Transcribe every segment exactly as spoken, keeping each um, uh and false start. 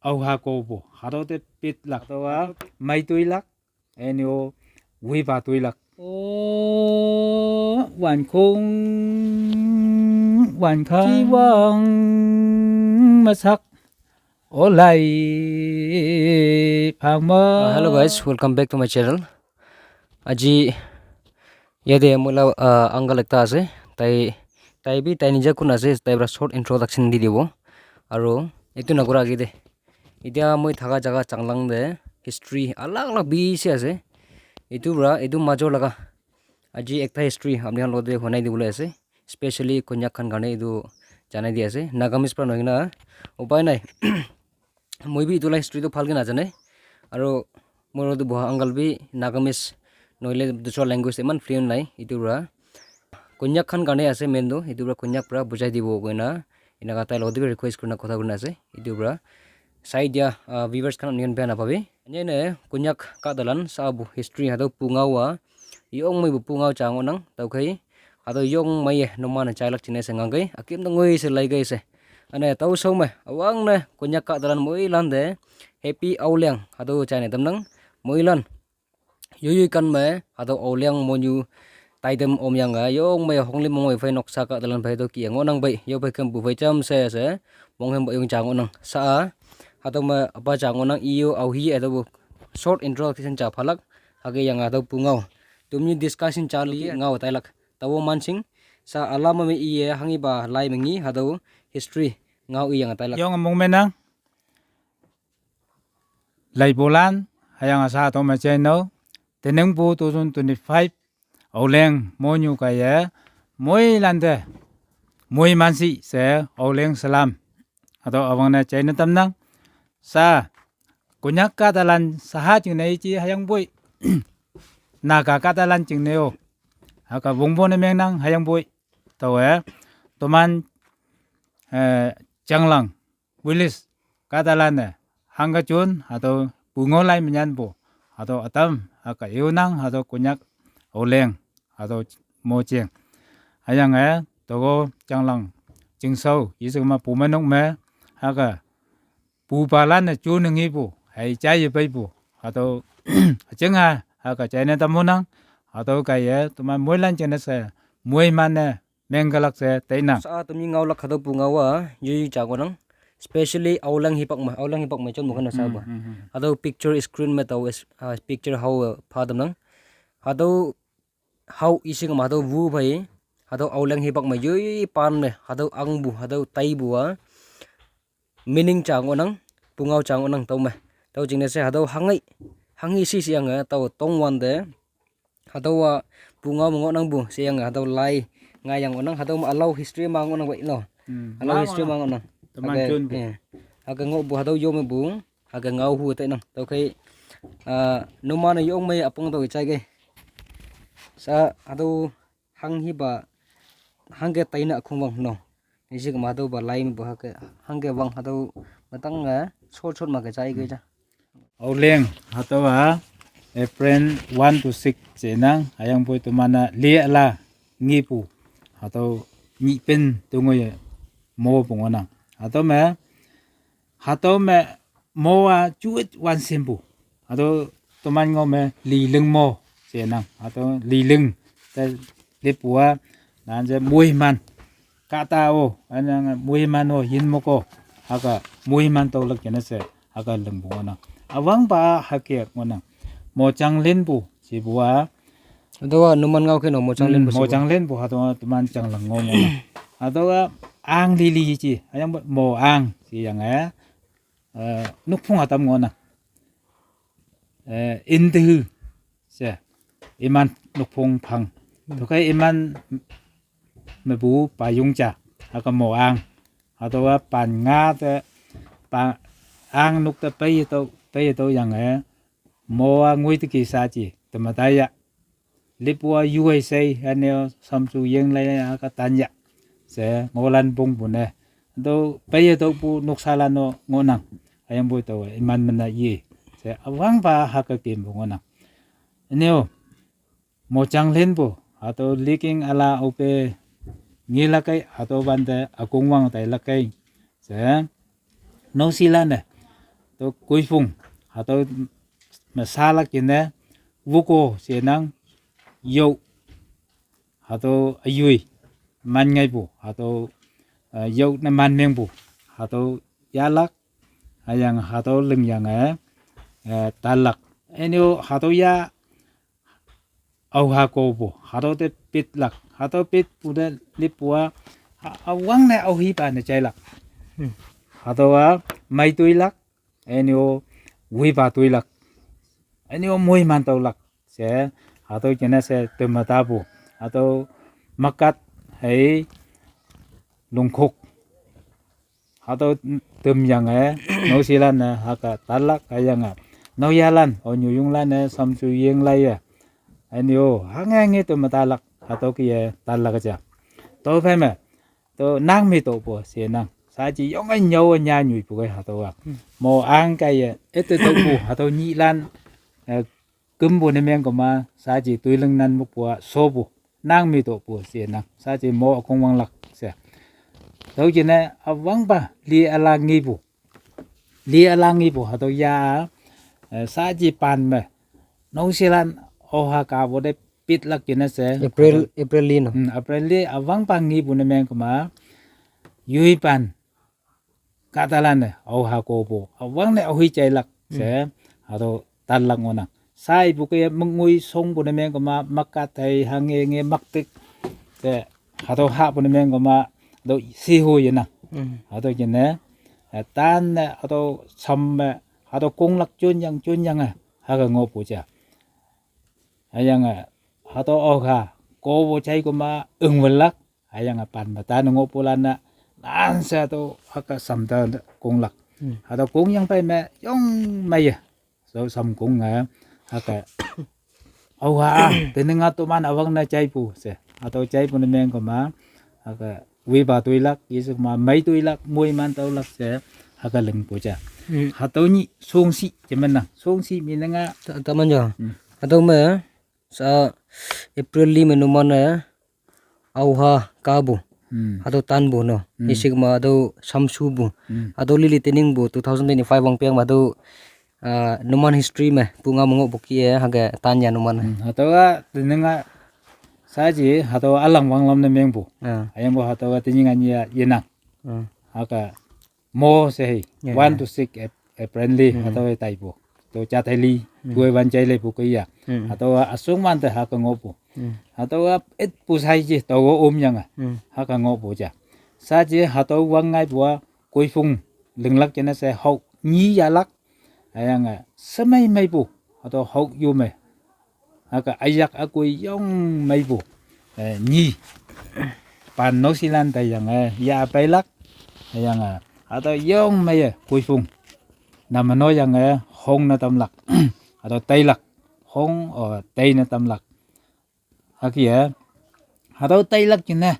Au ha ko bo. Hado te pit lak to a. Mai tui lak. Enyo wiba tui lak. O wan kong wan kang. Chiwang masak. O lai pang ma. Uh, hello guys, welcome back to my channel. Aji yate moi la uh, uncle ekta ase. Tai tai bi tai nija kun ase. Tai pra short introduction di dibo. Aro etu nakura age de. Etia moi thaka jaga Changlang de history alag alag bishi ase. Etu pra etu major laga aji ekta history apni khan logote hunai dibole ase. Specially Konyak khan karne etu janai di ase. Nagamese pra nohoi kena upai nai. Moi bi etu la history tu bhalke najane. Aro moi logote boha uncle bi Nagamese nohole dusra language te eman fluent nai. Etu pra Konyak khan karne ase main tu. Etu pra Konyak pra bujai dibo koina enaka tai logote bi request kurina kotha kurina ase. Etu pra sai dia uh, viewers khan apni khan beya napabi. Ane ne Konyak kadalan sa bu history hado punga wa yong mai bu punga chang onang tau khai. Hado yong mai ye noma na chai lak chine se ngang kai. Akim dong ngoi se lai kai se. Ane tau sau me awang ne Konyak kadalan moi lan de happy Aoleang hado chai ne tam nang moi lan. Yoi yoi kan me hado Aoleang monyu tai dem om yang a yong mai hongli mongoi phai noksa kadalan phai to ki yang onang bai yo phai kem bu phai cham se se mong hem ba yung chang onang sa a hado me apa chang onang iyo au hi hado bu short introduction cha phalak hage yang hado pu ngau tumni discussion cha li ngau tai lak tawo mansing sa alama me iye hangi ba lai mengi hado history ngau i yang tai lak. Yong among menang. Laibolan, hayang asa to ma cheno, tenengpu two thousand twenty-five, Aoleang, monyu kaya, moi lante, moi mansi se, Aoleang salam. Ato awang na cheno tamnang, sa, Konyak kadalan saha chingne ichi hayang bui, Naga kadalan chingne o, haka wongbo ne mengnang hayang bui, tawe, toman, eh, Changlang, Wilis, kadalan ne, hangga chun, hato bungo lai menyan bo, hato atam, haka iunang, hato Konyak, Aoleang, hato mocheng. Ayang eh, togo Changlang, Chingsau, yisik ma pumanok me, haka pupalan ne chun ngi bo, hai chai ye pai bo, hato achenga, haka chai ne tamonang, hato kaya, toman moilan chene se, moi man ne, menggalak se tainang. Sa tumi ngau lak hado pu ngau a, yui yui cha ngonang. Specially Aoleang hipak ma, Aoleang hipak ma chon mo kana sa ba. Hado picture screen ma tau, ah, picture hau, ah, pha tamnang. Hado hau ising ma hado wu phai. Hado Aoleang hipak ma yui pan me, hado ang bu, hado tai bu a. Meaning cha ngonang, pu ngau cha ngonang tau me. Tau jingne se hado hangai, hangi si si ang, ah, tau tong wan de. Hadawa pu ngau ma ngonang bu, se yang hadaw lai ngai yang onang, hadaw ma allow history ma ngonang bai lo. Hmm, allow ma history ngonang. Ma ngonang. Teman chun bu. Eh, aga ngo bu hadaw yo me bu, aga ngau hu te nang. Tau kai, ah, numa na yong mai apong tau chai kai. Sa hadaw hang hi ba, hang ke tai na khung wang no. Ni jik ma hadaw ba lai me bu ha ke, hang ke wang hadaw matang nga, short short ma ke chai kai cha. Aoleng, hatoh a, April one to six chenang, ayang poi tumana le ala ngipu, hatoh nyi pen tungoi mo pungonang. Hatoh me, hatoh me mo a chuit wan simpu. Hatoh tuman ngo me li leng mo chenang. Hatoh li leng te lipua nan je mui man. Kata o, anang mui man o yin mo ko. Haka mui man to lak kena se. Haka leng bu ngonang. Awang ba hake ngonang. Mo chang len bu, si bu a. Adowa numan ngau ke no mo chang len bu, mo si bu. Chang len bu, hatoh tuman chang lang ngo ngonang. Adowa ang li li chi, ayang mo ang, si yang eh. Eh, nukphung atam ngonang. Eh, in te hu, se, iman nukphung phang. Hmm. Tukai iman mebu payung cha, haka mo ang. Hatowa pan nga te, pa, ang nuk te pei to, pei to yang eh, mo a ngui te ki sa chi, te mataya. Lipua U S A, ane samsu yeng lai haka tanya. Se, ngolan bung bu ne. Do, pei to pu nuksa la no ngonang. Ayang bu to, iman mena ye. Se, awang ba haka kim bu ngonang. Neo, mo chang len bu, hatoh liking ala ope ngi lakai, hatoh bande akung wang tai lakai. Se, no sila ne. to koifung, hatüo me shalak jingne, wuko she nang, yo, hatüo üyoi, man ngaipu, hatüo, eh, yo ne man mengpu, hatüo yahlak, hüyange hatüo lingyange, eh, tanlak. Ünyo hatüo ya, aoha kopu, hatüo te pitlak, hatüo pitpu te lippu a, ha, üwangne aohipa ne jailak. Hmm. Hatüo a, mei toilak, ünyo, wipa toilak, ünyo, moiman taolak, she, hatüo jingne she teme tapu, hatüo makat hei longkhok. Hatüo tümyange, naoshelan-e hüke tanlak hüyange, naoyhalan, o nyuyonglan-e, shamshu yeng laiye. Ünyo, hange hange teme talak, hatüo kaiye tanlak ja. Tüophei me, to nang me topu she nang. Shaaji yonge nyüo nya nyuipu kei hatüo a. Hmm. Mo ang kaiye, ete topu, hatüo nyihlan, eh, kümpu ne meng kema, shaaji toiling nan mokpu a, shopu. Nang me topu she nang. Shaaji mo ükong wanglak she. Tüo jingne, üwangpa, li üla ngipu. Li üla ngipu, hatüo ya, eh, shaaji pan me. Naoshelan, aoha kapu te pitlak jingne she. April, hatüo April li no. Hmm, April li, üwangpa ngipu ne meng kema. Yoipan. Kahtalan-e, aoha kopu, üwangne aohi jailak, she, hatüo tanlak ngohnang. Shaipu kaiye mengngoi shongpu ne meng kema, makat hei hange nge maktik, she, hatüo hahpu ne meng kema, hatüo shiho yenang. Hmm. Hatüo jingne, eh, tan-e, hatüo sham me, hatüo konglak jonyang, jonyang, eh, hüke ngohpu ja. Hüyange, hatüo aoha, kopu jai kema, üngwelak, hüyange pan me tan ngohpulan-a, nan she hatüo hüke shamte konglak. Hmm. Hatüo kongyang phei me, yong meiye. So sham konge, hüke. Aoha, tening-a toman üwangne jaipu she. Hatüo jaipu ne meng kema, hüke, wipa toilak, yeshe kema, mei toilak, moiman taolak she, hüke lingpu ja. Hmm. Hatüo nyih, shongshi, jemen nang. Shongshi mi nanga. Ta, taman ja. Hmm. Hatüo me, sa April li me numan-e, aoha kapu. Hmm. Hatüo tanpu no. Hmm. Yeshe kema hatüo shamshupu. Hmm. Hatüo lili teningpu two thousand twenty-five wangpeng me hatüo, ah, numan history me, punga me ngohpu kih-e, hüke tan ya numan-e. Hmm. Hatüo a, tening-a, shaaji, hatüo ülang wanglam ne mengpu. Ah. Hüyangpu hatüo a, tenyih nganyi a, yenang. Ah. Hüke, mo she hei, yeah, one to six Ap-, April li, hmm, hatüo hei taipu. To jatai li, hmm, poi wan jai leipu kaiye. Hmm. Hatüo a, üsong wante hüke ngohpu. Hmm. Hatüo a, etpu shaiji, tao omyange. Hmm. Hüke ngohpu ja. Shaaji, hatüo wang ngaipu a, koifung, linglak jingne she, hao, nyi yahlak. Hüyange, shemei meipu, hatüo hao yu me. Hüke ayak akoi yong meipu. Eh, nyi. Pan naoshelan taiyange, eh, ya peilak. Hüyange, hatüo yong meiye, koifung. Name noyange, eh, hongne tamlak. Hatüo teilak. Hong, o, teine tamlak. Hüke, eh. Hatüo teilak jingne,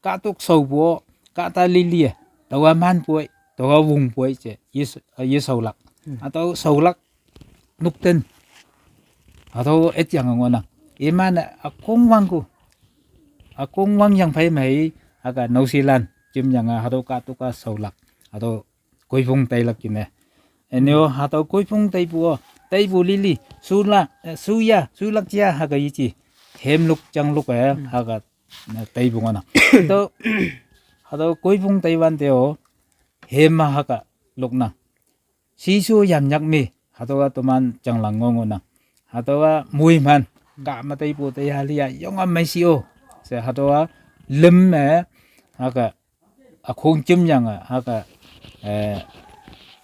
kahtok shaopu, kahta lili, eh. Taowa manpoi, taowa wongpoi she, yes, eh, yeshaolak. Hmm. Hatüo shaolak, nokten. Hatüo etyange ngohnang. Iman-e ükong wangku. Ükong wangyang phei mei, hüke naoshelan, jimyange, hatüo kahtok a shaolak. Hatüo koifung teilak jingne. Ünyo, hmm, hatüo koifung teipu o, teipu lili, shula, eh, shuya, shulak ja, hüke yeji. Hemlok janglok, eh, hmm, hüke, eh, teipu ngohnang. To, hatüo koifung teiwante o, hem-a hüke loknang. Shisho yamnyak me, hatüowa toman janglang ngoh ngohnang. Hatüowa moiman, kah me teipu teiha li-a, yonga meishi o. She hatüowa lüm me, hüke, ükhong jimyange, hüke, eh,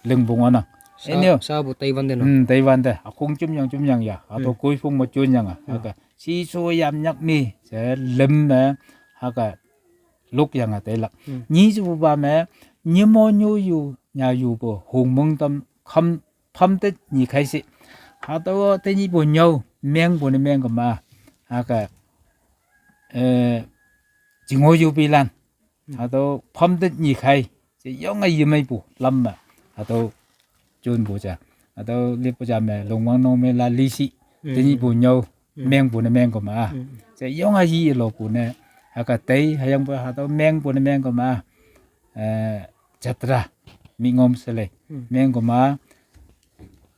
lingpu ngohnang. Sha-, ünyo. Shapu teiwante no. Hmm, teiwante. Ükhong jimyang jimyang ya. Hatüo, hmm, koifung me jonyange. Hmm. Hüke, shisho yamnyak me, she lüm me, hüke, lokyange teilak. Hmm. Nyi shepupa me, nyimo nyoyu, nyayupu, hongmong tam, kham, phamte nyi khai she. Hatüo tenyihpu nyüo, mengpu ne meng kema. Hüke, eh, jingo yupilan. Hmm. Hatüo phamte nyi khai. She yonge yemeipu, lam me. Hatüo jonpu ja. Hatüo lippu ja me, longwang no me la lishi. Hmm. Tenyihpu nyüo, hmm, mengpu ne meng kema. Hmm. She yonge yi lopu ne. Hüke tei, hüyangpu hatüo mengpu ne meng kema. Eh, jatra, mingom sele. Hmm. Meng kema,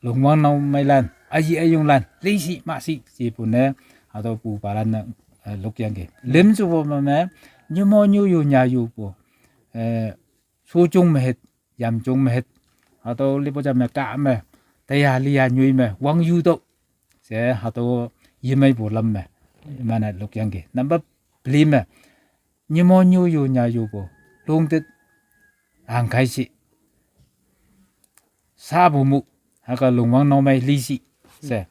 Longwang Nongmeilan, ayi ayunglan, lisi masi, sipu ne, hatüo pu palan ne, eh, lokyangki. Lim shepu me me, nyimo nyu yu nya yupu, eh, shujung me hit, yamjung me hit, hatüo lipu ja me ka me, taya liya nyoi me, wang yu to. She hatüo yemeipu lam me, iman-e lokyangki. Number peli me, nyimo nyu yu nya yupu, lungtit angkai shi. Sapu mu, hüke Longwang Nongmei lisi. She.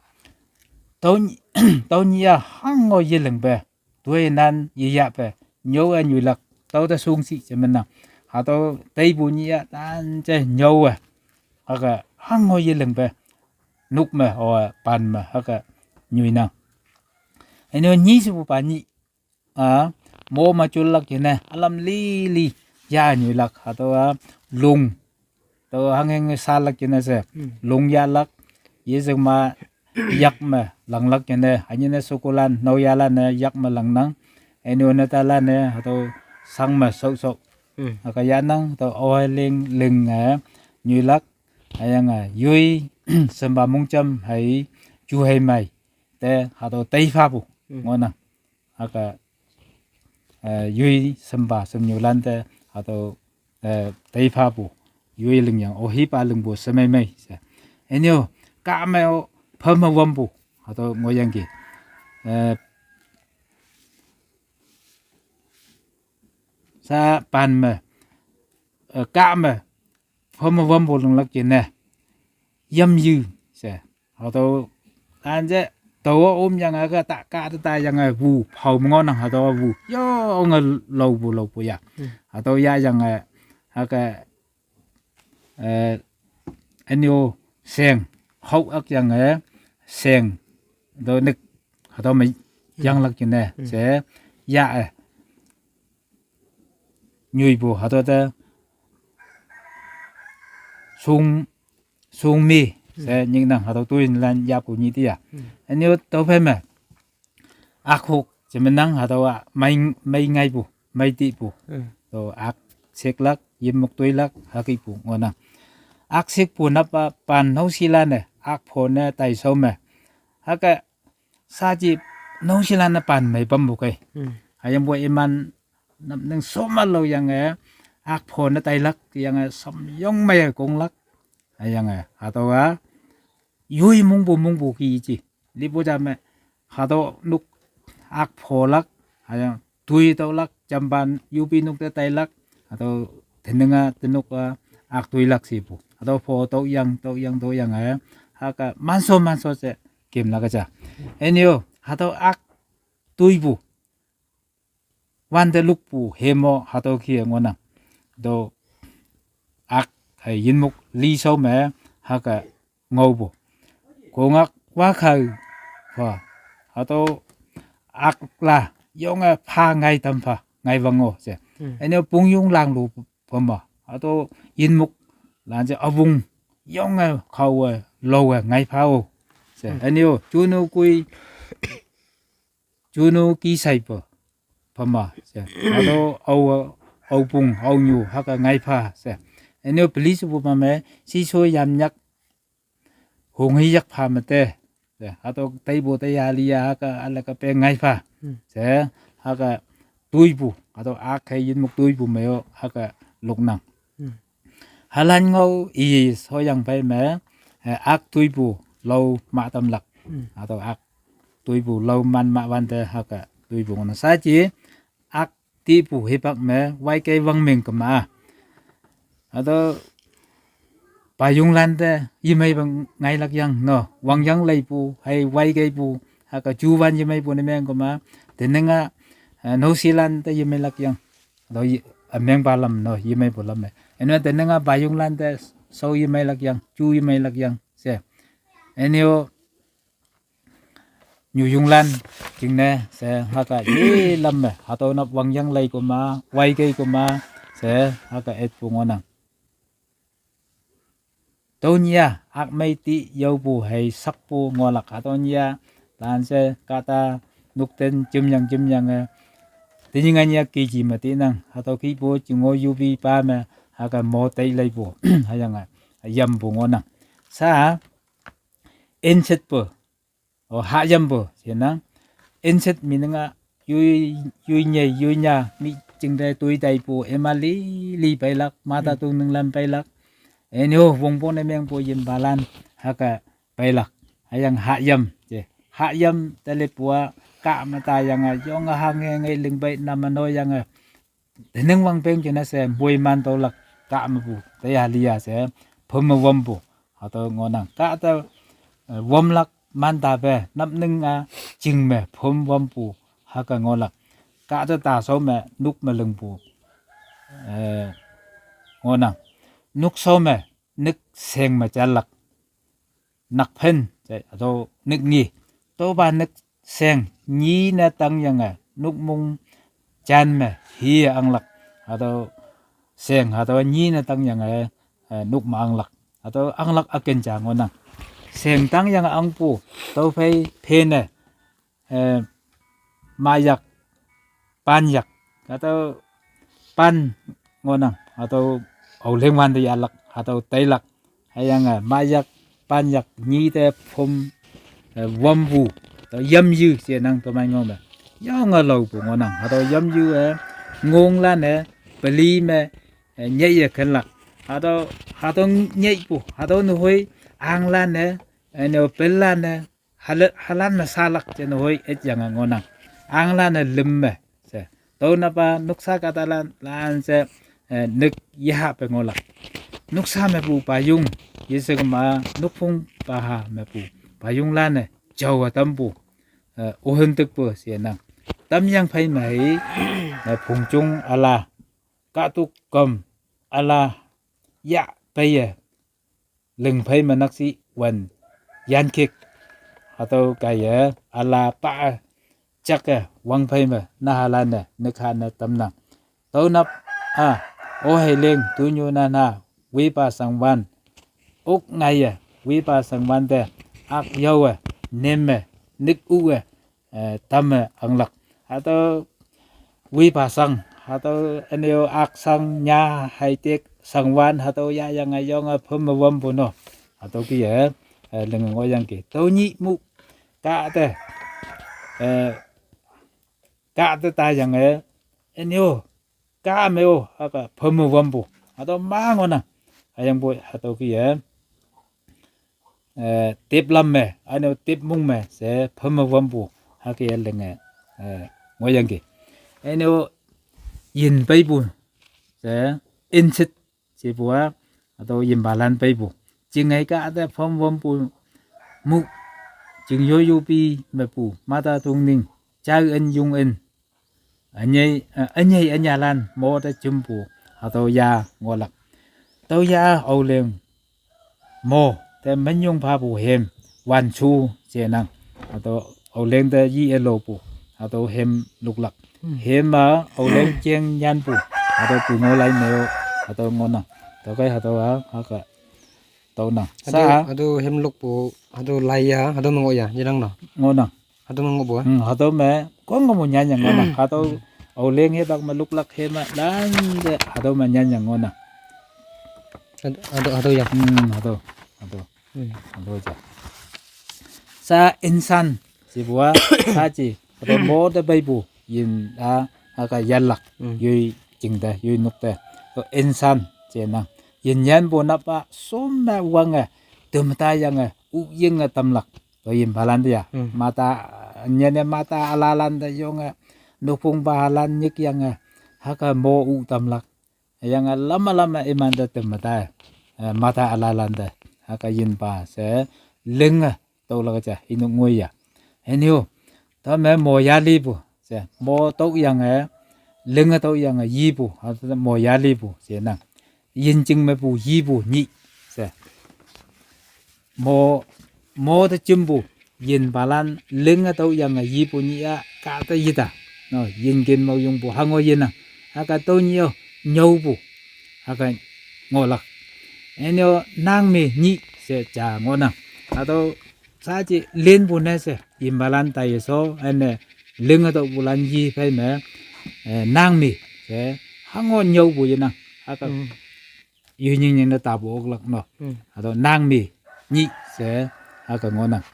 Tao nyi, tao nyi-a hango yelingpe, toinan yeyahpe, nyüo-e nyoilak, tao te shungshi she menang. Hatüo teipu nyi-a tan je nyüo-e. Hüke hango yelingpe, nok me, o, pan me, hüke nyoinang. Eno nyi shepu pa nyi, a, mo me jullak jene, ülam lili, ya nyoilak, hatüo-a, lung. Tüo hangheng salak jene she, lung yahlak, yejing ma, yak me, langlak jene, hanyine shekolan, naoyahlan-e, yak me langnang. Eno netalan-e, hatüo, shang me, shaoshao. Hüke yahnang, tüo, ohe ling, ling, e, nyoilak, hüyange, yoi, shempa mongjam, hei, ju hei mei, te, hatüo, teiphapu, ngohnang. Hüke, eh, yoi shempa shemnyulan te, hatüo, eh, teiphapu, yoi lingyang, o hipa lingpu shemeimei she. Eno, ka me-o, phe me wampu, hatüo ngohyangki. Eh, sa pan me, eh, ka me, phe me wampu linglak jene, yamyu, she. Hatüo, anje, tao omyange ke ta ka te tayange wu, phao me ngohnang hatüo wu, yonge laopu laopu ya. Hatüo yahyange, hüke, eh, eno, sheng, hao akyange, sheng, tüo nik, hatüo me, yanglak jene, she, ya, eh, nyoipu, hatüo te, shung, shungmi, she nyiknang, hatüo toilan yahpu nyi tiya. Eno tüophei me, ak hok, jemenang hatüowa, mei, mei ngaipu, mei tipu. Tüo ak shiklak, yinmok toilak, hükepu ngohnang. Ak shikpu napa pan naoshilan-e, ak phone taishao me. Hüke, saji naoshilan-e pan mei pampu kei. Hüyangpoi iman napning shoma laoyange, ak phone tailak, yange samyong mei konglak. Hüyange, hatüowa, yoi mongpu mongpu ki ji. Lipu ja me, hatüo nok ak pholak, hüyange toi tüolak, jampan yupi nok te tailak, hatüo teninga tenok-a ak toilak shepu. Hatüo pho tüoyang, tüoyang, tüoyange, hüke manso manso she kemlak ja. Eno, hatüo ak toipu. Wante lukpu hemo hatüo kih-e ngohnang. Tüo ak hei yinmok lishao me hüke ngaopu. Kongak wakhao pha. Hatüo ak la yonge pha ngai tam pha ngai wang-o she. Eno pongyong langlu pema. Hatüo yinmok lan she üpong yonge khao-e lo-e ngai pha-o she. Eno juno kui juno ki shaipe pema she. Hatüo ao, aopong, aonyu, hüke ngai pha she. Eno peli shepu pa me, sisho yamnyak, honghe yak pha me te. She, hatüo teipu teiya liya hüke üleke pe ngai pha. She, hüke toipu, hatüo ak hei yinmok toipu me-o, hüke loknang. Halan ngao i shoyang phei me, eh, ak toipu lao mah tamlak. Hatüo ak toipu lao man mah wante hüke toipu ngohnang. Saji ak tipu hipak me waikei wangmeng kema. Hatüo payonglan te yemeipe ngailak yang no, wangyang leipu, hei waikeipu, hüke juwan yemeipu ne meng kema, teninga, eh, naoshilan te yemeilak yang. Hatüo ye, eh, mengpa lam no, yemeipu lam me. Eno teninga payonglan te shao yemeilak yang, ju yemeilak yang, she. Eno nyuyonglan jingne she hüke yelam me, hatüo nap wangyang lei kema, waikei kema, she hüke etpu ngohnang. Tüo nyi-a, ak mei ti yaopu hei sakpu ngohlak hatüo nyi-a, lan she kahta nokten jimyang jimyange, tenyih ngai nyi-a kiji me tinang, hatüo kihpu jingo yupi pa me, hüke mo tei leipu, hüyange, yampu ngohnang. Sa, inshet pu, o, hahyam pu, shenang. Inshet meaning a, yui, yui nyei, yui nya, mi chingde tui tai pu, ema li, li pailak, mata tung ninglan pailak. Enyo, wongpong ne meng pu yin balan, haka pailak. Hayang hahyam, je. Hahyam tale pua, ka mata yang a, yong a hang nge, nge ling pai, namano yang a. Teneng wang peng kena se, boi man to lak, ka ma pu, te ya li ya se, phom ma wom pu. Hato ngonang, ka ta, eh, wom lak, man ta pe, nap ning a, ching me, phom wom pu, haka ngolak. Ka ta ta so me, nuk ma leng pu. Eh, ngonang. Nuk so me, nuk seng me chalak. Nak phen, che, ato nuk ngi. To ba nuk seng, ngi na tang yang a, nuk mung chan me, hi anglak. Ato seng, ato ngi na tang yang a, eh, nuk ma anglak. Ato anglak aken cha ngonang. Seng tang yang a ang pu, to phei, phen e, eh, mayak, panyak, ato pan ngonang, ato auleng wan de yalak, ato tailak, hayang a, mayak, panyak, nyi te phom, eh, wom pu, to yam yu, se nang to mai ngom ba. Yang a lau pu ngonang, ato yam yu, eh, ngong lan, eh, peli me, eh, nyei ye kenlak. Ato, ato nyei pu, ato nuhoi, ang lan, eh, eh, neo pel lan, eh, hala-, halan na salak che nuhoi et yang a ngonang. Ang lan a lem me. Se. To na pa nuksa kata lan, lan se, eh, nuk yaha pe ngolak. Nuksa me pu payung, yese kema nukphung paha me pu. Payung lan e, jau a tam pu. Eh, uhun tuk pu, se nang. Tam yang phai me hei, eh, phung chung ala. Ka tuk kom, ala, ya, pe ye. Leng phei ma nak si wan yan kik. Ato ka ye, ala pa, chak ye, wang phei ma, na halan ne, nuk ha na tam nang. To nap, a, o hei leng, tu nyu na na, wi pa sang wan. Uk ngai ye, wi pa sang wan te, ak yau ye, nem ye, nuk u ye, eh, tam, eh, anglak. Hato wi pa sang, hato eneo ak sang nya hai tek sang wan, hato ya yang a yong a phom ma wom pu no. Hato ki ye, eh, leng ngo yang ki. To nyi mu ka te, eh, ka te ta yang e, eneo, ka me o, haka phom ma wom pu. Hato ma ngo na. Ayang pu, hato ki ye. Eh, tip lam me, ano tip mung me, se phom ma wom pu, ha ke ya leng e, eh, ngo yang ke. Ano yin pei pu, se insit, se pu a, ato yin balan pei pu. Ching ai ka ate phom wom pu, mu, ching yo yu pi me pu, mata tung ning, chau en yung en. Anyei, eh, anyei anyalan mo ta chim pu, hato ya ngolak. To ya auleng mo, te menyung pha pu hem, wan chu che nang. Hato auleng te yi elo pu, hato hem luklak. Hmm. Hem ma auleng cheng nyan pu, hato pu ngo lai me o, hato ngo nang. To kai hato a, haka, to nang. Hato, sa, hato hem luk pu, hato lai ya, hato mengo ya, jirang no. Ngo nang. Hato mengo pu, eh? Hmm, hato me, kong kamu nyan yang ngo nang. Hato, auleng he bak me luklak he ma, lan de, hato me nyan yang ngo nang. Hato, hato, hato ya. Hmm, hato, hato. Hmm. Hato ja. Sa insan, si bua, sa chi, hato mo de bai bu, yin a, aka yalak, hmm, yui jing de, yui nuk de. To insan, che nang. Yin yan bu napa, som na wang e, tum ta yang e, u ying e tamlak. To yin balan dia. Hmm. Mata, nyan e mata alalan de yong e, nupung bahalan nyik yang e, haka mo u tamlak. Yang e lama lama iman de tem mata, eh, mata alalan de. Haka yin pa se ling e to la cha inu ngui ya. Enyo, ta me mo ya li pu se mo to yang e, ling e to yang e yi pu, ha ta mo ya li pu se nang. Yin jing me pu yi pu ni se. Mo, mo ta chim pu, yin balan ling a tau yang a yi pu ni a ka ta yi ta. No, yin gin mau yung pu hango yin a. Haka tau ni o, nyau pu. Haka ngolak. Enyo nang me ni se cha ngo nang. Atau sa chi lin pu ne se, yin balan ta yi so, ene ling a tau pu lan yi phai me, eh, nang me se, hango nyau pu yin a. Haka, hmm, yu nying nying na ta bu ok lak no. Hmm. Hato nang mi, nyi se, Haka ngonang.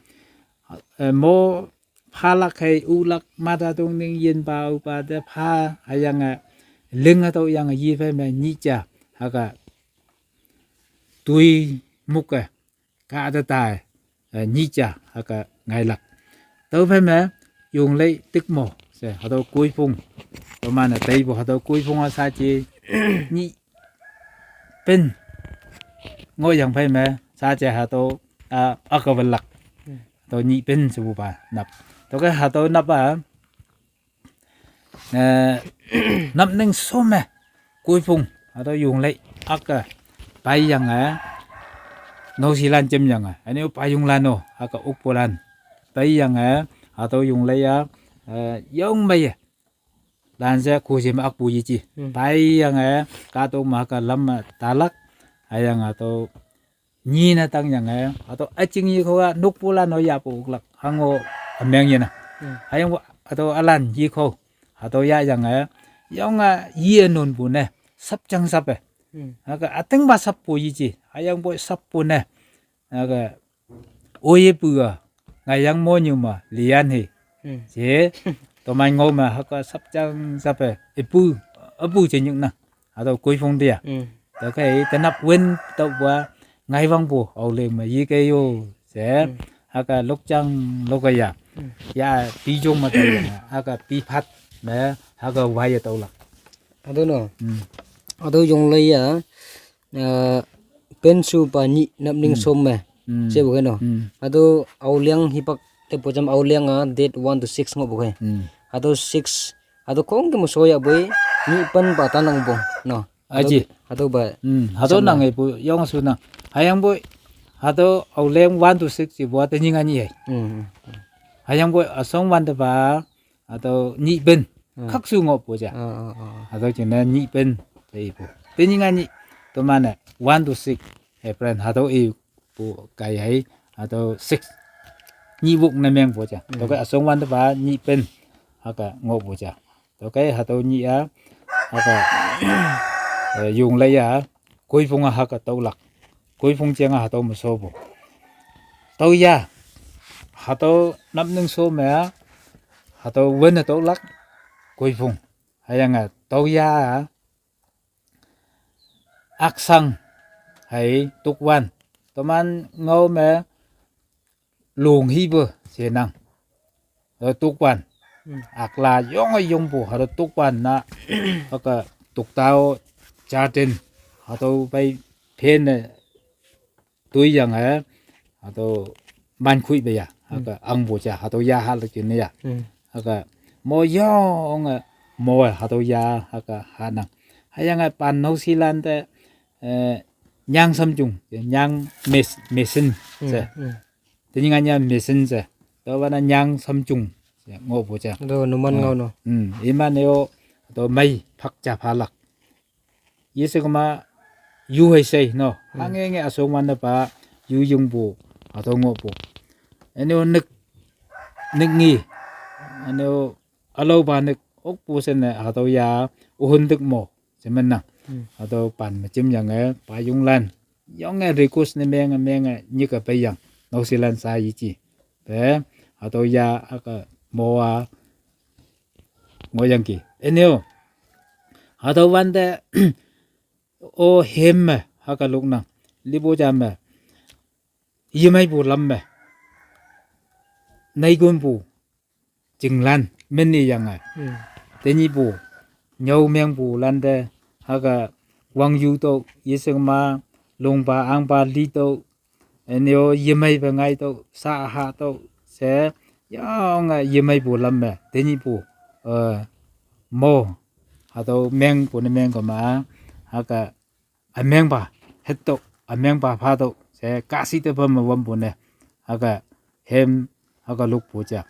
Eh, mo phalak hei ulak mata tongning yinpa upa te pha hüyange ling hatüo yange yi phei me nyih ja haka toi muke ka te tai, eh, nyih ja haka ngailak. Tüophei me yonglei tikmo she hatüo koiphong. Toman-e teipu hatüo koiphong-a saji nyih pen ngohyang phei me saji hatüo, ah, aka welak. Hatüo nyih pen shepupa nap. Tüokhei hatüo nap-a, eh, napning shom me koiphong hatüo yonglei aka peiyange naoshilan jemyange üne-o payonglan-o haka okpulan peiyange hatüo yonglei-a, eh, yong meiye lanshe khuji me akpu yeji. Peiyange kahtok me haka lam me talak. Hüyange hatüo nyine tangyange hatüo üjing yekho-a nokpulan-o yahpu oklak hango ümeng yenang. Hüyangpoi hatüo ülan yekho hatüo yahyange yonge ye nonpu ne sapjang sape haka ütingpa sappu yeji. Hüyangpoi sappu ne haka oyepu-a ngaiyang monyu me liyan he she toman ngao me haka sapjang sape ipu, üpu jenyiknang hatüo koiphong te-a. Tüokhei tenap win tüopa ngaiwangpu aoleng me yekei-o she haka lokjang lokeya ya pijong me tüoyange haka piphat me haka waiye tüolak. Hatüo no. Hatüo yonglei-a, eh, penshupa nyih napning shom me shepu khei no. Hatüo aoliang hipak tepu jam aoliang-a date one to six ngohpu khei. Hatüo six, hatüo khongküm shoyapoi nyih penpa tanangpu no. Aji. Hatüopa hatüo nang ipu yong shunang. Hüyangpoi hatüo aoliang one to six ipu-a tenyih nga nyih hei. Hüyangpoi üshong wante pa hatüo nyih pen khakshu ngohpu ja. Hatüo jingne nyih pen te ipu tenyih nga nyih. Toman-e one to six April hatüo ipu kai hei hatüo six nyih wok ne mengpu ja. Tüokhei üshong wante pa nyih pen haka ngohpu ja. Tüokhei hatüo nyih-a haka, eh, yonglei-a koiphong-a haka tüolak. Koiphong jeng-a hatüo me shopu. Tüoya hatüo napning shom me-a hatüo win-e tüolak koiphong. Hüyange tüoya aksang hei tokwan. Toman ngao me long hipe shenang. Hatüo tokwan. Akla yonge yongpu hatüo tokwan na haka tokta-o jatin hatüo pei phenne toiyange hatüo mankhoipe ya haka angpu ja hatüo ya hahlak jingne ya. Haka mo yonge mo hatüo ya haka hanang. Hüyange pan naoshilan te, eh, nyang samjung, nyang mes-, mesen she. Tenyih nga nyih-a mesen she. Tüopa na nyang samjung she ngohpu ja. Hatüo numan ngao no. Iman-e-o hatüo mei phak ja phalak. Yeshe kema yu hei shei no. Hangenge üshong wante pa yu yingpu hatüo ngohpu. Üne-o nük, nük ngi. Üne-o ülaopa nük okpu shenne hatüo ya ühün tük mo she mennang. Hatüo pan me jemyange payonglan yonge request ne menge menge nyike peiyang naoshilan sa yeji. Pe hatüo ya haka mo-a ngohyangki. Üne-o hatüo wante o hem me haka loknang lipu ja me yemeipu lam me neikonpu chinglan meni yange. Tenyihpu nyüo mengpulan te haka wangyu tüoh yeshingma longpa ahngpa li tüoh üne-o yemeipe ngai tüoh sa ha tüoh she yonge yemeipu lam me tenyihpu, eh, mo hatüo mengpu ne mengkema haka ümengpa hetüoh, ümengpa phatüoh she kahshih te pam me wampu ne haka hem haka lokpu ja.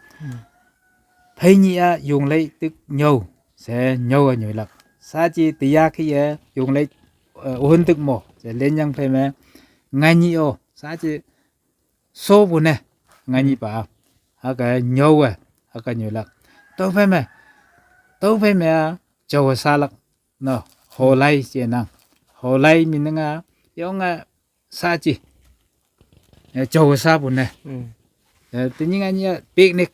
Phei nyih-a yonglei tük nyüo she nyüo-e nyoilak. Saji teya kih-e yonglei, eh, ühün tük mo she lenyang phei me ngai nyih-o saji shopu ne ngai nyihpa haka nyüo-e haka nyoilak. Tüophei me, tüophei me-a jaowe shalak no, holai shenang. Holai minenga yonge saji eh, jao sa bu ne. Hmm. Eh, tenyih nga nyi picnic.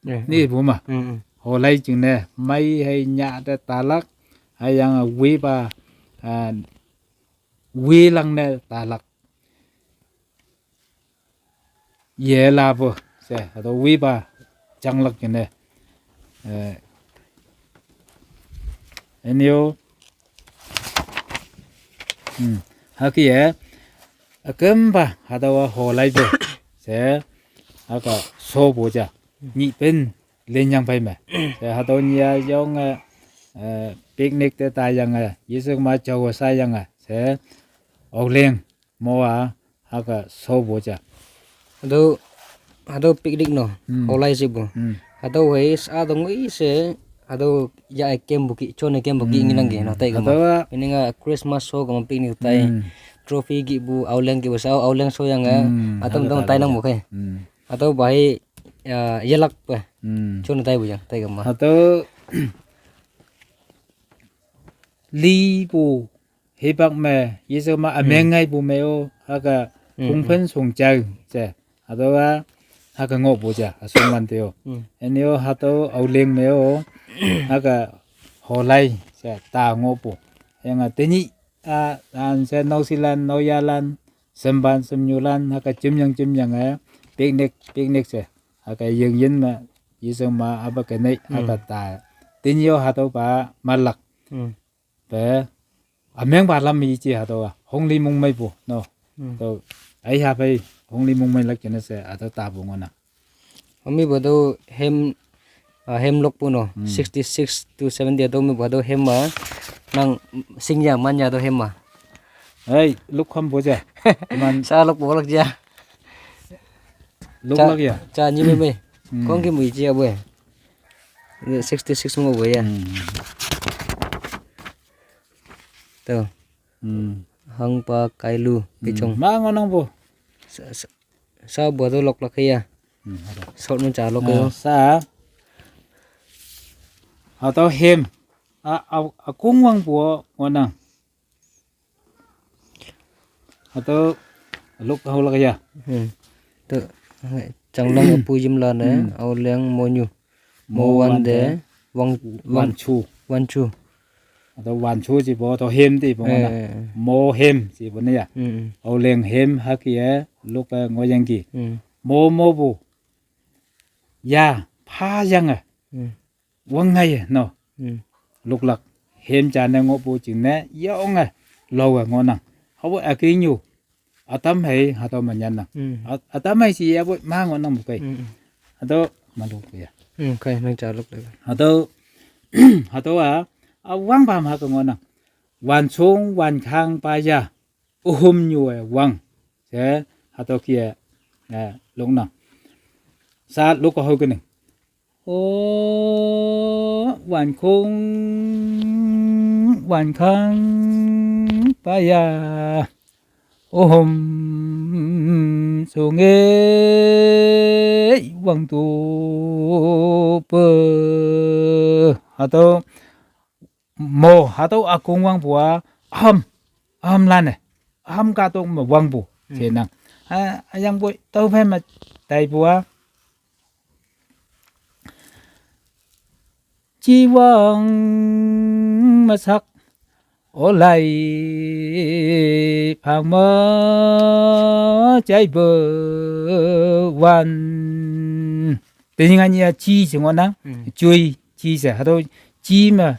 Eh, ni bu ma. Hmm, hmm. Ho lai jing ne, mai hai nya de talak, hai yang, eh, wi ba, eh, wi lang ne talak. Ye la bu, se, hatüo wi ba, janglak jing ne. Eh, enyo, hmm, hüke ye, üküm ba, hatüowa ho lai bu, se, hüke sho bu ja, nyih pen, lenyang phei me. Se, hatüo nyia yonge, eh, picnic te taiyange, Jesu ma jao sayange, se, Aoleang, mo a, hüke sho bu ja. Hatüo, hatüo picnic no, hmm, ho lai she bu. Hmm. Hatüo hei, sa tong i she, hatüo ya kem bu ki, chon kem bu ki, hmm, ngi nang ki, no, tai kama. Hatüowa. Ini nga Christmas show kama picnic tai. Hmm. Trophy ki bu, Aoleang ki bu, sa Aoleang shoyange, hmm, hatüo hatüo tong tai nang bu khai. Hmm. Hatüo ba hei, ya, yelak pe. Hmm. Chon tai bu yang, tai kama. Hatüo, li bu, hipak me, Jesu ma, hmm, ümeng ngai bu me-o, hüke, hmm, kongphen shong jai, je. Hatüowa, hüke ngohpu ja, asong wan te-o. Hmm. Enyo hatüo Aoleang me-o, hüke ho lai, ja, ta ngohpu. Yange tenyih, a, an she naoshilan, naoyhalan, shempan, shemnyulan, hüke jimyang, jimyange, picnic, picnic she. Hüke yengyin me, Jesu ma, apa kenei, hmm, hüke ta. Tenyih-o hatüopa, malak. Hmm. Pe, ümengpa lam yeje hatüowa, hongli mongmeipu, no. Hmm. Tüo, aiha phei, hongli mongmeilak jingne she, hatüo tapu ngohnang. Hami pa tüo hem, ah, hem lokpu no, hmm, sixty-six to seventy hatüo me pa tüo hem ma, nang shingya manya tüo hem ma. Hei, lok hampu ja. Teman. Sa lokpu lak ja. Loklak ya. Ja nyi mei mei. Hmm. Khongküm yeje apu-e. Sixty-six ngohpu ya. Hmm. Tüo. Hmm. Hangpa kailu, hmm, pechong. Ma ngohnangpu. Sa, sa, sapu hatüo loklak ya. Hmm, hatüo. Short me ja lok yo. Ah, sa. Hatüo hem. A, a, ükong wangpu ngohnang. Hatüo lok haolak ya. Hmm. Tüo, Changlang apu yimlan-e, hmm, Aoleang monyu. Mo wante, wante, wang, wang, wanchu. Wanchu. Hatüo wanchu shepu, tüo hem tepu ngohnang. Eh. Mo hem shepu ne ya. Hmm, hmm. Aoleang hem hüke-e, lok-e ngohyangki. Hmm. Mo mopu. Ya, phayange. Hmm. Wang ngaiye, no. Hmm. Loklak. Hem ja ne ngohpu jingne, yonge, lowe ngohnang. Haowe ükengnyu. Ütam hei, hatüo me nyannang. Hmm. Üt-, ütam hei shi yapoi ma ngohnang mu kei. Hmm, hmm. Hatüo, malu ya. Hmm, kei, nang ja lok le. Hatüo, hatüowa, a wangpa ma hüke ngohnang. Wanchong, wankhang, paya. Ühümnyu-e wang. She, hatüo kih-e, eh, loknang. Sa lok hao kening. O, wankhong, wankhang, paya. Ühüm, sunge, wangtu, pe. Hatüo, mo, hatüo ükong wangpu-a, üham, ühamlan-e, üham kahtok me wangpu, hmm, shenang. A, hüyangpoi, tüophei me taipu-a, ji wang me sak, olai, phang me jaipe wan. Tenyih ngan ya ji she ngohnang, hmm, joi ji she, hatüo ji me,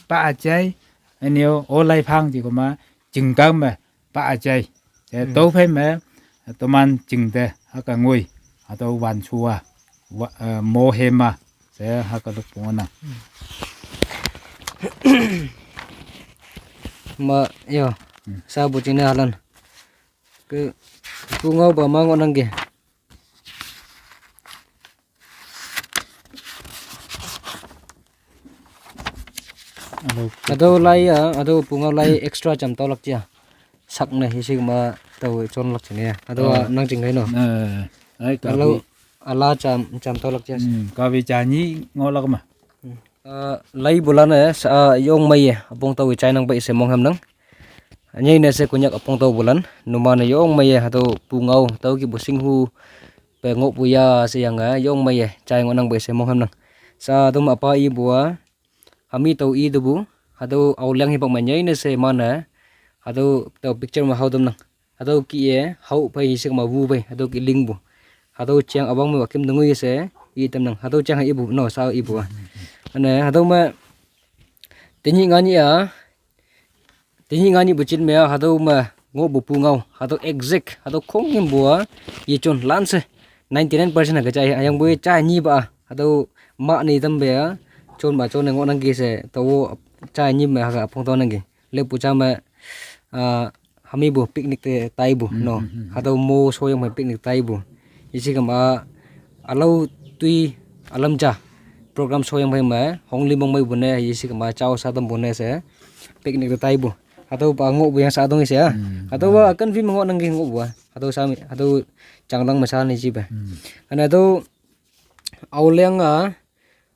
pa jai, ünyo, olai phang ji koma, jingkang me, pa jai. She, hmm, tüophei me, toman jingte, hüke ngoi, hatüo wanchu-a, wa, eh, mo hem-a, she, hüke lok ngohnang. Ma, yo, hmm, sapu jingne halan. Ke, pu ngaopa ma ngohnang ke. Hatüo lai ya, hatüo pu ngao lai extra jam taolak ja. Sak ne, hishik ma tao chonlak jingne ya. Hatüowa, ah, nang jing kai no. Eh, ai, hatüo kapi. Ala jam, jam taolak ja. Hmm, kapi ja nyi ngohlak ma. Hmm. Ah, laipulan-e, sa, ah, yong meiye, üpong tao-e jainang pei she monghamnang. Anyi ne se Konyak apong tao bulan, numan ne yong mei ye, hatüo pungao, tüo kihpu shinghu, pe ngohpu ya she yange, yong mei ye, jai ngohnang pei she mongham nang. Sa tüo me apa ipu a, hami tao i tepu, hatüo Aoliang hipak me nyei ne she man-e, hatüo tao picture me hao tamnang. Hatüo kih-e, hao phei shik me wu phei, hatüo kih lingpu. Hatüo jeng üwang me wakim tengoi she, i tamnang. Hatüo jeng ha ipu, no, sa ipu a. Üne, hatüo me, tenyih nganyih a, tenyih nganyihpu jin me a, hatüo me ngohpu pungao, hatüo exact, hatüo khongkümpu a, yejon lanshe, ninety-nine percent hake jai, hüyangpoi jai nyipa a, hatüo mah ne tampe a, jon ma jon ne ngohnangki she, tao jai nyi me hake üpong tüo nangki. Leppu ja me, ah, hamipu picnic te taipu, no. Hatüo mo shoyang me picnic taipu. Yeshe kema, ülao toi ülam ja program shoyang phei me, hongli mong meipu ne, yeshe kema jao sa tampu ne she, picnic te taipu. Hatüopa ngohpu yang sa tong she a. Hatüowa kan phei me ngohnangki ngohpu a. Hatüo sa me, hatüo janglang me sa ne jipe. Üne hatüo Aoliang a,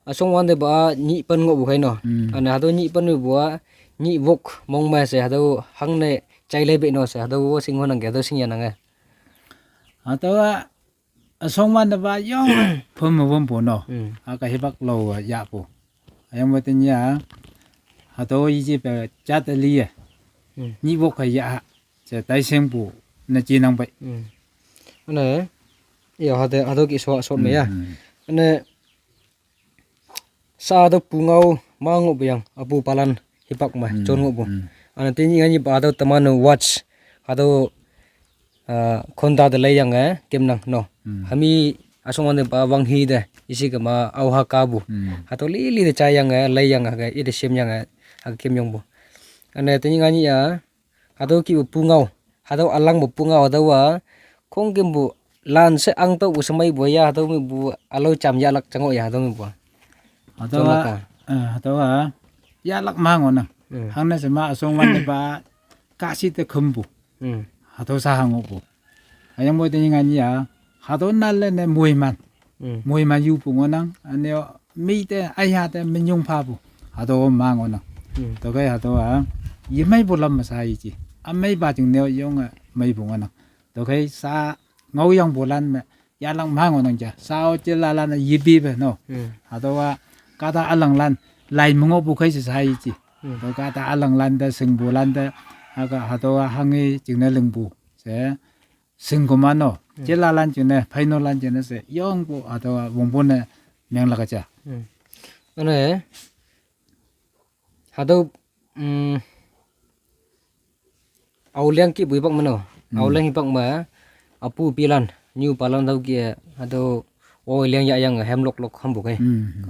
üshong wante pa nyih pen ngohpu khei no. Üne hatüo nyih pen mepu a, nyih wok mong me she, hatüo hangne jailei pei no she, hatüo wo shing ngohnangki, hatüo shing yanange. Hatüowa, üshong wante pa yong, phüm me wümpu no. Hüke hipak lao yahpu. Hüyangpoi tenyih a, hatüo yeji pe jat liye. Nyih wok kaiya, she taishengpu, ne jinang pei. Üne, ya, hatüo, hatüo kih shot, shot me ya. Üne, sa hatüo pungao ma ngohpu yang, apu palan hipak me, jon ngohpu. Üne tenyih nganyihpa hatüo teman watch, hatüo, ah, khonta te leiyange, kemnang, no. Hami üshong wante pa wanghi te, yeshe kema aoha kapu. Hatüo lili te jayange, leiyange, hake, ite shemyange, hake kemyongpu. Üne tenyih nganyih a, hatüo kihpu pungao, hatüo ülangpu pungao, hatüowa, khongkümpu, lanshe ang tüopu shemeipu ya, hatüo mepu, ülao jam yahlak jangoh ya, hatüo mepu. Hatüowa, eh, hatüowa, yahlak ma ngohnang. Hangne she ma üshong wante pa, kahshi te khümpu. Hatüo sa ha ngohpu. Hüyangpoi tenyih nganyih a, hatüo nale ne moiman. Moiman yupu ngohnang, üne-o, mi te, aya te, minyong phapu. Hatüo ma ngohnang. Tüokhei hatüowa, yemeipu lam me sa yeji. Ümeipa jingne-o yonge meipu ngohnang. Tüokhei sa ngaoyangpulan me, yahlak ma ngohnang ja. Sa-o jilalan-e yepipe no. Hatüowa, kahta ülanglan, lai me ngohpu khei she sa yeji. Tüo kahta ülanglan te, shingpulan te, hüke hatüowa hangi jingne lingpu. She, shingkoma no. Jilalan jingne, pheinolan jingne she, yongpu hatüowa wongpu ne menglak ja. Üne, hatüo, mm, Aoliang kihpu hipak me no. Aoliang hipak me, apu pilan, nyupalan tüo kih-e, hatüo, o liang yahyange, hemlok lok hampu khei.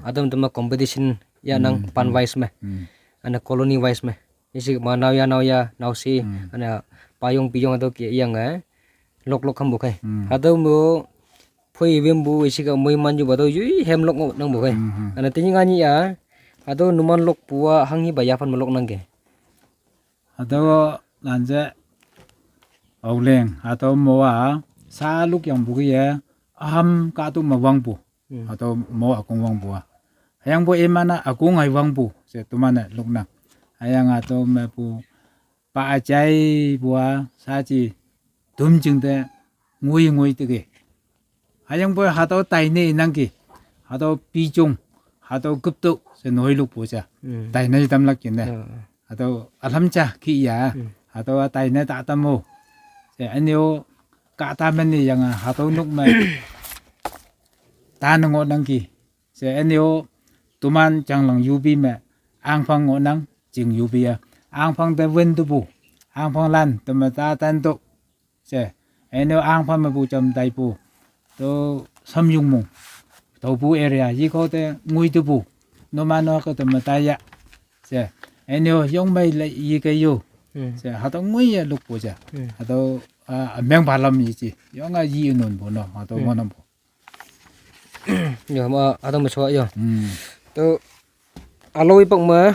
Hatüo me teme competition yahnang pan wise me. Üne colony wise me. Yeshe kema naoya naoya, naoshe, üne payong piyong hatüo kih-e yange, lok lok hampu khei. Hatüo me-o, phoi wempu, yeshe ke moiman yupa tüo yoi hemlok ngohnangpu khei. Üne tenyih nganyih a, hatüo numan lokpu a hanghipa yaphan me loknangki. Hatüo lanje, Aoliang, hatüo mo a, sa lokyangpu kih-e, üham kahtok me wangpu. Hatüo mo ükong wangpu a. Hüyangpoi iman-e ükong hei wangpu, she toman-e loknang. Hüyange hatüo mepu, pa üjaipu a, saji, tumjing te, ngoi ngoi teke. Hüyangpoi hatüo taine nangki, hatüo pijong, hatüo küpto, she noi lokpu ja. Taine tamlak jingne. Hatüo ülam ja kih ya. Hatüo taine ta tam-o. She üne-o kahta meni yange hatüo nok me. Tane ngohnangki. She üne-o toman Changlang yupi me. Ahngphang ngohnang, ching yupi ya. Ahngphang te wün tepu. Ahngphanglan, teme ta tanto. She, üne-o ahngphang mepu jam taipu. Tüo Samyungmong. Tüopu area, yekho te ngoi tepu. Numan-o ke teme taiya. She, üne-o yongmei le yeke yo. She, hatüo ngoi ye lokpu ja. Hatüo, ah, ümeng palam yeji. Yonge yi nunpu no, hatüo ngohnangpu. Yo, ma, hatüo me sho yo. Tüo, ülao hipak me,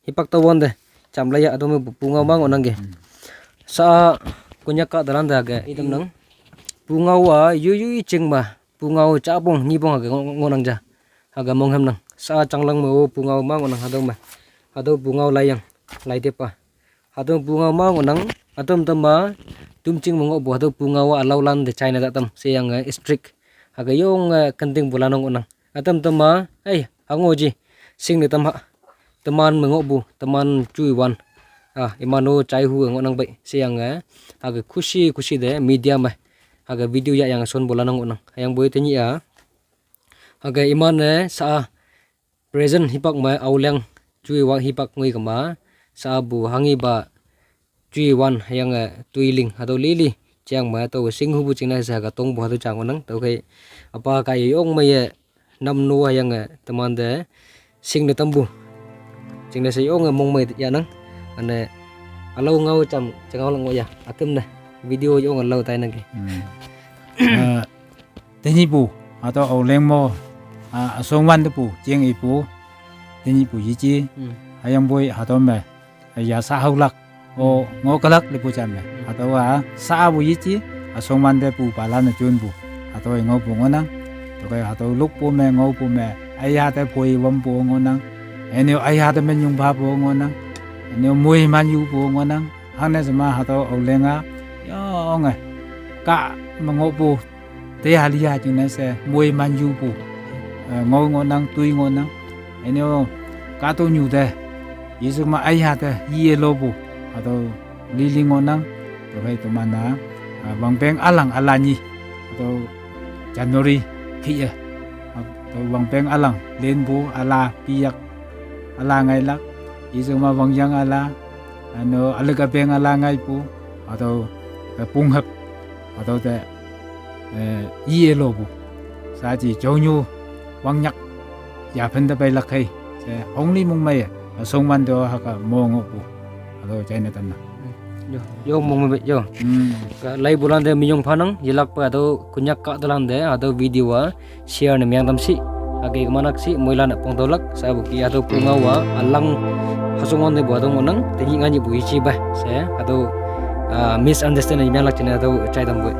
hipak tawante, jamlai ya, hatüo mepu pungao ma ngohnangki. Sa, Konyak kahtalan te ke, itamnang. Pungao a, yoi yoi jing me, pungao japong, nyipong hake ngo-, ngohnang ja. Hake mongham nang. Sa Changlang me-o pungao ma ngohnang hatüo me. Hatüo pungao laiyang, laitepa. Hatüo pungao ma ngohnang, atam tama, tumching me ngohpu hatüo pungao-a alaolan te china ta tam, sheyange strict. Hüke yonge kentingpu lan ngohnang. Atam tama, ei, hango ji, shingne tam ha. Teman me ngohpu, teman jui wan. Ah, iman-o jaihu ngohnang pei, sheyange, hüke khushi khushi te media me, hüke video yahyange shonpu lan ngohnang. Hüyangpoi tenyih-a, hüke iman-e sa-a present hipak me Aoleang jui wan hipak ngoi kema, sa-a pu hanghipa jui wan hüyange toiling hatüo lili, jang me tao shinghupu jingne she hüke tongpu hatüo jang ngohnang, tüokhei üpa kaiye yong meiye namno hüyange temante shingne tampu jingne she yonge mongmei yahnang. Üne ülao ngao jam, jangao lak ngoh ya, üküm ne video yonge lao tainangki. Ah, tenyihpu, hatüo Aoleang mo, ah, üshongwan tepu jing ipu, tenyihpu yeji, hüyangpoi hatüo me, ya sa haolak, o, ngoh kalak lepu jam me. Hatüo-a, sa-a pu yeji, üshongwan te pupalan-e jonpu. Hatüo ngaopu ngohnang. Tüokhei hatüo lokpu me ngaopu me, aiha te poi wampu ngohnang. Üne-o aiha te menyong phapu ngohnang. Üne-o moiman yupu ngohnang. Hangne shema hatüo Aoleang-a, yonge, kah me ngohpu, teha liha jingne she moiman yupu, eh, ngao ngohnang, toi ngohnang. Üne-o, kahtoknyu te, yeshingma aiha te, yiye lopu, hatüo lili ngohnang, tüokhei teman-a, ah, wangpeng ülang üla nyi, hatüo January kih-e, hatüo wangpeng ülang lenpu üla piyak, üla ngailak, yeshingma wangyang üla, üne-o ülek üpeng üla ngaipu, hatüo, eh, punghap, hatüo te, eh, yiye lopu. Saji jonyu wangnyak yaphen te peilak khei. She ongli mongmeiye, üshongwan te hüke mo ngohpu. Hatüo jaine tamnang. Yo, yo mongmei yo. Ka laipulan te minyong phanang, yelakpe hatüo Konyak kahtalan te hatüo video-a share ne meng tam shi. Hüke kemanak shi, moilan-e pongtüolak, shepu ki hatüo pungao-a, ülang, hüshongwan tepu hatüo ngohnang, tenyih nganyihpu yeji pa, she, hatüo, ah, misunderstand ne menglak jingne hatüo jai tampoi.